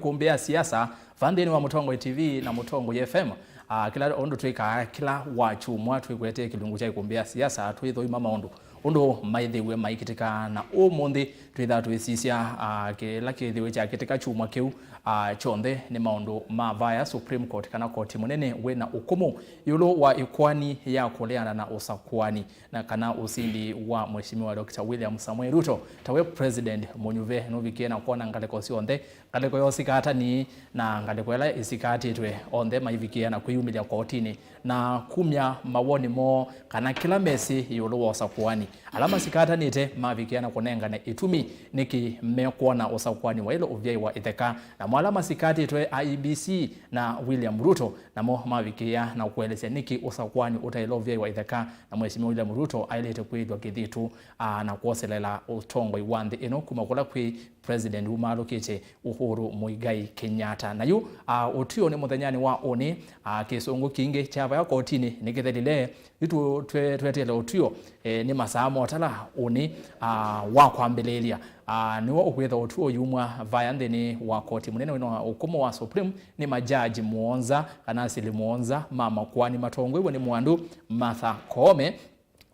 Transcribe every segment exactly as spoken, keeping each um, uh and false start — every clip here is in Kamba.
Ĩkũmbĩ ya siasa, va nthĩnĩ wa Mũtongoi T V na Mũtongoi F M. Ah, kĩla ũndũ twĩkaa kĩla wakyumwa, twĩkwetee kĩlungu kya ĩkũmbĩ ya siasa, twĩthũima maũndũ ũndũ maĩthĩwe maikĩtĩka, na ũmũnthĩ twĩthaa tũisisya, ah, kĩla kĩthĩwe kyakĩtĩka kyumwa kĩu, ah, kyonthe nĩ maũndũ ma vaya Supreme Court, kana koti mũnene wĩna ũkũmũ ĩũlũ wa ĩkoani ya kũleana na ũsakuani, na kana ũsindi wa Mheshimiwa Doctor William Samoei Ruto tawe President mũnyuve nũvikie na kwona ngalĩko syonthe, ngalĩko ya ũsikatani na ngalĩko ĩla ĩsikatĩtwe, onthe maivikie na kwĩyumĩlya kotinĩ na kumya mawoni moo kana kĩla mesĩ ĩũlũ wa ũsakuani. Ala masikatanĩte mavikie na kũnengane ĩtumi nĩkĩ mekwona ũsakuani wa ĩlo ũvyai wa ĩtheka, namo ala masikatĩtwe, I E B C na William Ruto, namo mavikĩĩa na kũelesya nĩkĩ ũsakuani ũtaĩle ũvyai wa ĩtheka, na Mheshimiwa William Ruto aĩlĩte kwĩthwa kĩthitũ, aa, na kwoselela ũtongoi wa nthĩ ĩno kuma kũla kwĩ President wumaalũkĩte Uhuru Muigai Kenyatta. Na yu, aa, ũtw'o nĩ mũthenyanĩ wa ũnĩ, aa, kĩsũngũ kingĩ kya vaya kotinĩ nĩkĩthelile. Yu tũ-, twe-, tweteele ũtw'o, e, nĩ masaa motala ũnĩ, aa, wa kwambĩlĩĩlya. Aa, nĩw'o ũkwĩtha ũtw'o ũyumwa vaya nthĩnĩ wa koti mũnene wĩna ũkũmũ wa Supreme nĩ majaji mũonza, kana asili mũonza ma makoani matongoew'e nĩ mwandu Martha Koome,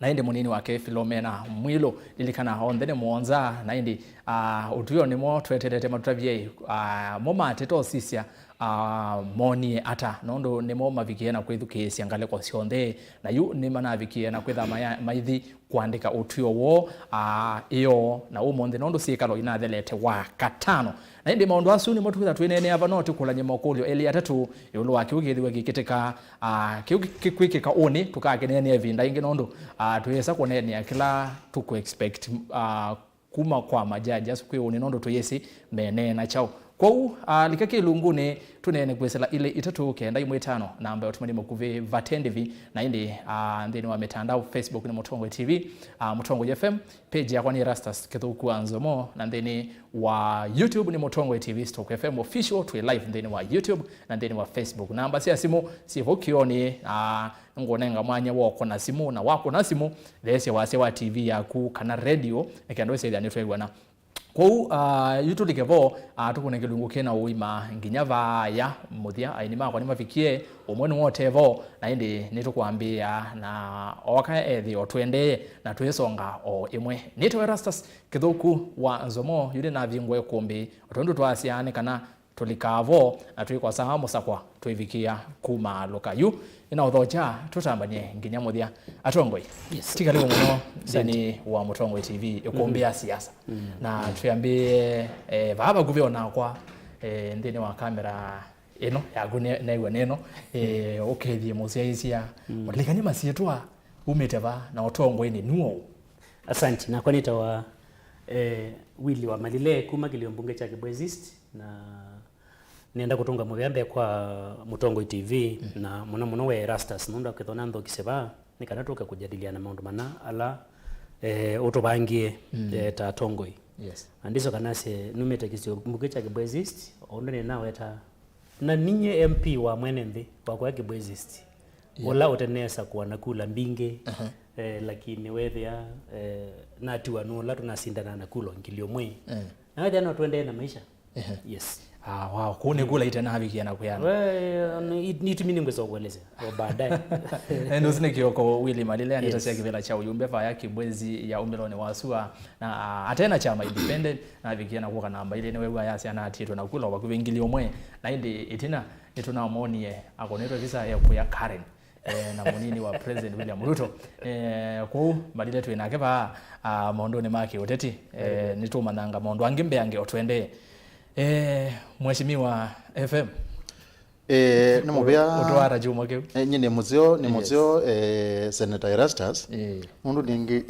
na ĩndĩ mũnini wake Philomena Mwilu. Lilikana, onthe nĩ mũonza, na ĩndĩ, aa, ũtw'o nĩmo tweteelete matũtavye, aa, mo mateta ũsisya, aa, moonie ata, nũndũ nĩmo mavikie na kwĩthukĩĩsya ngalĩko syonthe, na yu nĩmanavikie na kwĩtha maya-, maithi kũandĩka ũtw'o woo, aa, ĩoo na ũmũnthĩ, nũndũ syĩkalo inathelete wa katano. Na ĩndĩ maũndũ asu nĩmo twĩtha twĩneenea vano, tũkũlany'e makũlyo elĩ atatũ ĩũlũ wa kĩu kĩthĩwe kĩkĩtĩka, aa, kĩu kĩ-, kĩ-, kwĩkĩka ũnĩ, tũkakĩneenea ĩvinda ĩngĩ, nũndũ, aa, twĩsa kũneenea kĩla tũkũ expect, aa, kuma kwa majaji asu kwĩ ũnĩ, nũndũ tũyĩsĩ meneena kyaũ. Kwoou, aa, lika kĩlungunĩ tũneene kwĩsĩla ilĩ itatũ kenda imwe itano, namba ya ũtũmani mũkuvĩ vate ndĩvi, na ĩndĩ, aa, nthĩnĩ wa mitandao, Facebook nĩ Mũtongoi T V, aa, Mũtongoi F M, page yakwa nĩ Erastus Kĩthũku wa Nzomo, na nthĩnĩ wa YouTube nĩ Mũtongoi T V stroke F M Official, twĩ live nthĩnĩ wa YouTube na nthĩnĩ wa Facebook. Namba sya simũ syĩ vau kĩonĩ, aa, Ngũnenga mwanya wa ũkũna simũ, na wakũna simũ, theesya wasya wa T V yaku kana radio, nĩ kenda ũsethĩa nĩtwew'ana. Kwoou, aa, yu tũlike vo, aa, tũkũne kĩlungu kĩna ũima nginya vaaya mũthya. Aini makwa nĩmavikie, ũmwe nĩwote vo, na ĩndĩ nĩtũkwambĩĩa na oka ethĩo tũendee na twĩsonga o ĩmwe. Nĩtawa Erastus Kĩthũku wa Nzomo, yu nĩnavingũa ĩkũmbĩ, o tondũ twasyaa nĩ kana tũlikaa vo na twĩkosaa mũsakwa twĩvikĩa kumaalũka. Yu nĩnaũthokya tũtambany'e nginya mũthya. Atongoi, yes, tikalĩwe mũno nthĩnĩ wa Mũtongoi T V, ĩkũmbĩ ya siasa. Mm. Na twĩambĩe, eh, vaa vakuvĩ o nakwa, eh, nthĩnĩ wa kamera ĩno yaku ne-, neew'a neno, eh, ũkethie mũsyaĩĩsya, mm, ũlilikany'e masyĩtwa, umĩte va na ũtongoinĩ nũũ? Asante, nakwa nĩtawa, eh, Willy Wamalile kuma kĩlio mbunge kya Kibwezi East, na nĩenda kũtũnga mũvea mbee kwa Mũtongoi T V, mm, na mũno mũno we Erastus, nũndũ akĩthona nthokisye vaa, nĩ kana tũke kũjadiliana maũndũ mana ala, eh, ũtũvangie, mm, eh, ta atongoi. Yes. Na ndiso kana se numĩte kĩsio mbunge kya Kibwezi East, o ũndũ nĩnaweta, na ninye M P wa mwene nthĩ wakwa Kibwezi East, yeah, ũla ũteneesa kũana kula mbingĩ, aha, eh, lakini wethĩa, eh, natiwa nũla tũnasindana na kula ngili ũmwe. Eh. Na wethĩa no tũendee na maisha. Ehe. Yes. Ah, wow. Kũu nĩ kula itenavikia na kwĩana. We, ni-, itumi nĩngwĩsa kũelesya o baadaye. Eh, nũsine kĩoko Willy Malile, anĩtasya, yes, kĩvĩla kya ũyumbe vaya Kibwezi ya ũmbĩlonĩ wa sua. Na, ah, atena kyama independent, navikie na kũka namba ilĩ, nĩwew'a yasya na atĩtwe na kula vakuvĩ ngili ũmwe. Na ĩndĩ ĩtina nĩtũnamonie akonetwe visa ya kuya Karen, eh, na mũnini wa President William Ruto. Eh, kwoou Malile twĩ nake vaa, ah, maũndũnĩ ma kĩũteti. Eh, nĩtũmanyanga maũndũ angĩ mbeange o twendee. Eh, Mheshimiwa F M. Eh, nĩ mũvea. Ũtwara kyumwa kĩu. Eh, nyie nĩ mũseo, nĩ, yes, mũseo, eh, Senator Erastus. Eh. Mũndũ ningĩ